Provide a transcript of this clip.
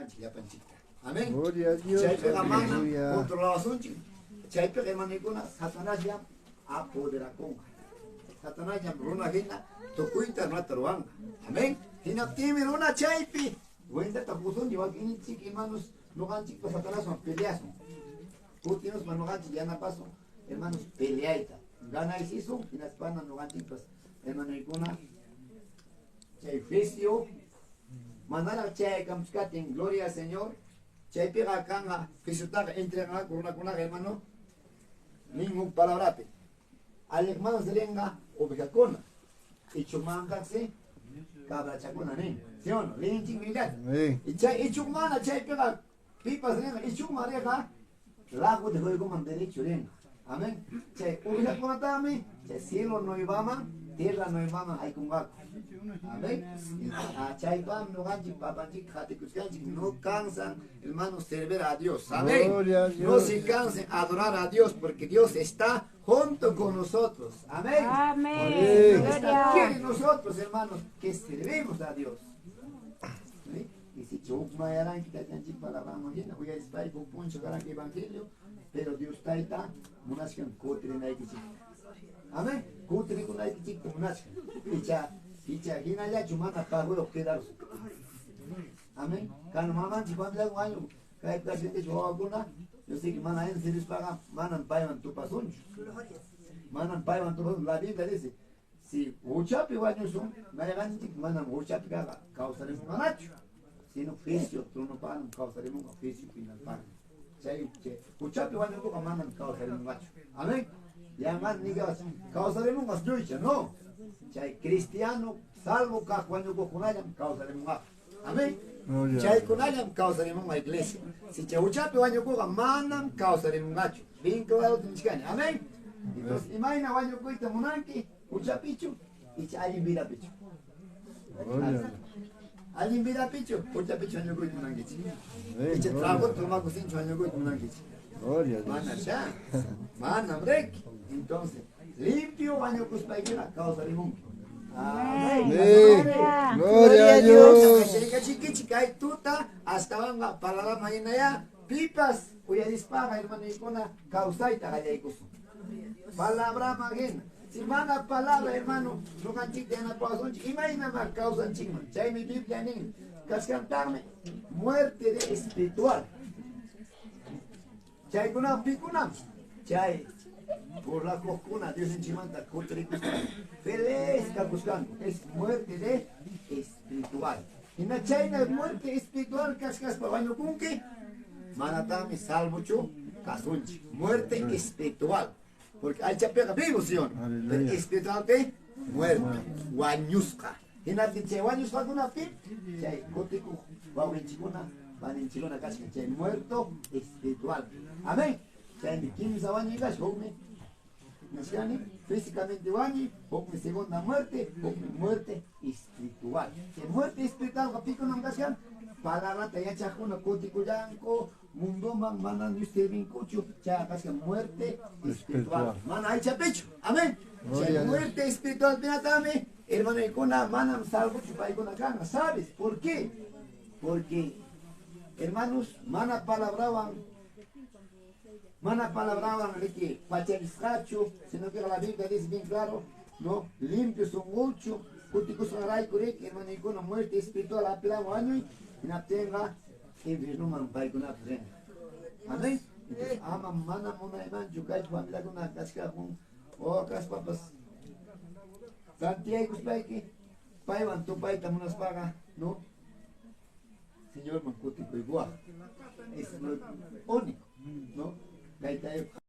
Juzgananchik llapanchikta. Amén. Gloria a Dios. Chaypiqa manam Aleluya. controlawasunchik. Chaypiqa hermanokuna Satanasllam apoderakunqa. Satanasllam runa hina tukuyta runata ruwanqa. Amén. Hinaptinmi runa chaypi cuentata qusunchik wakinchik hermanos ñuqanchikpa Satanaswan peleasun. Kutinuspa ñuqanchik yanapasun hermanos peleayta. Ganaysisun hinaspana ñuqanchikpas hermanoykuna chay juicio manaraq chayaykamuchkatin, gloria al Señor, chaypiqa kanqa juiciotaqa entreganqaku runakunaqa hermano nin huk palabrapi alliqmansi rinqa ovejakuna ichuqmanqaqsi cabrachakuna nin, ¿sí o no? Linchik Bibliata. Amén. Y chay ichuqmana chaypiqa pipas rinqa ichuqman riqa lago de fuegoman derecho rinqa. Amén. Chay ovejakunatami chay cielo nuevaman tierra nuevaman haykunqaku. Amén. Chaypam ñuqanchik papanchik qatikuchkanchik no cansan hermanos servir a Dios. Amén. Gloria a No Dios. se cansen adorar a Dios porque Dios está junto con nosotros. Amén. Amén. Dios está Gloria. quiere nosotros, hermanos, que servimos a Dios. ¿Sí? Y si chukmayaranki taytanchik palabra hina uyarispayki huk punchaw karanki evangelio, pero Dios tayta munachkan kutirinaykichik. Amén. Kutirikunaykichikta munachkan. Icha icha hinallachu mana paguyuq quedarsun. Amén. Kan mamanchik familia wañu kay kashkanchik wawakuna, yo sé que mana en sirvispaqa manam paywan tupasunchu. Manam paywan tupasun. La Biblia dice, si huchapi wañusun, mayqanchik manam huchapi kaqa kawsarimunqanachu, sino juicio tronopanam kawsarimunqa juicio finalpaq. Chay chay huchapi wañukuqa manam kawsarimunqachu. Amén. Yanqan nigas kawsarimunqa suycha, no. Chay cristiano salvo kaq wañukuqkunallam kawsarimunqa. Amén. Gloria a Dios. Chaykunallam kawsarimunqa iglesia. Si chay huchapi wañukuqa manam kawsarimunqachu. Vinculado tinchkani. Amén. Entonces, imayna wañukuyta munanki, huchapichu, icha allin vidapichu. Gloria a Dios. Allin vidapichu, huchapichu wañukuyta munankichik. Amén. Icha Gloria. trago tomakusinchu wañukuyta munankichik. Gloria a Dios. Mana ya. Mana break. Entonces, limpio wañukuspaykiqa kawsarimunki. Amén. Amén. Gloria a Dios. Chikichik kay tuta astawanqa palabra hinaya pipas uyarispaqa hermanoykuna kawsayta qallaykusun. Palabra hina. Si mana palabra hermano, ñuqanchikta yanapawasunchik imaynamá kawsanchikman. Chaymi Biblia nin, kachkantaqmi muerte de espiritual. Chaykuna pikunam chay burlakuqkuna Diosninchikmanta kutirikuspa feliz kakusqanku es muerte de espiritual. Hina chayna muerte espiritual kachkaspa wañukunki manataqmi salvochu kasunchik. Muerte espiritual. Porque aychapiqa vivo, ¿sí o no? Aleluya. Pero espiritualpi muerte, wañusqa. Hinaptin chay wañusqakunapi chay kutikuq wawqinchikkuna paninchikkuna kachkan chay muerto espiritual. Amén. Chaymi kimsa wañuy kashka hukmi nishkani físicamente wañuy, hukmi segunda muerte, hukmi muerte espiritual. Chay muerte espiritualqa pikunam kachkan palabrata yachaqkuna kutikullanku mundoman mana Dios servinkuchu chay kachkan muerte espiritual. Espiritual. Mana aychapichu. Amén. Gloria Chay a Dios. muerte espiritual pinatami hermanoykuna manam salvochu paykuna kanqa. ¿Sabes por qué? Porque hermanos mana palabrawan mana palabrawan riki pachalisqachu, sino que la Biblia dice bien claro, no limpio sunquchu, kutikusqanrayku riki hermanoykuna muerte espiritual apilan wañuy, hinaptinqa infiernoman paykunapas rinqa. Amén. Entonces, ama mana munaymanchu kay familiakuna kachkakun o kaspapas tantiyaykuspayki paywan tupayta munaspaqa, no Señorman kutikuykuwaq. Es lo único, ¿no? Kayta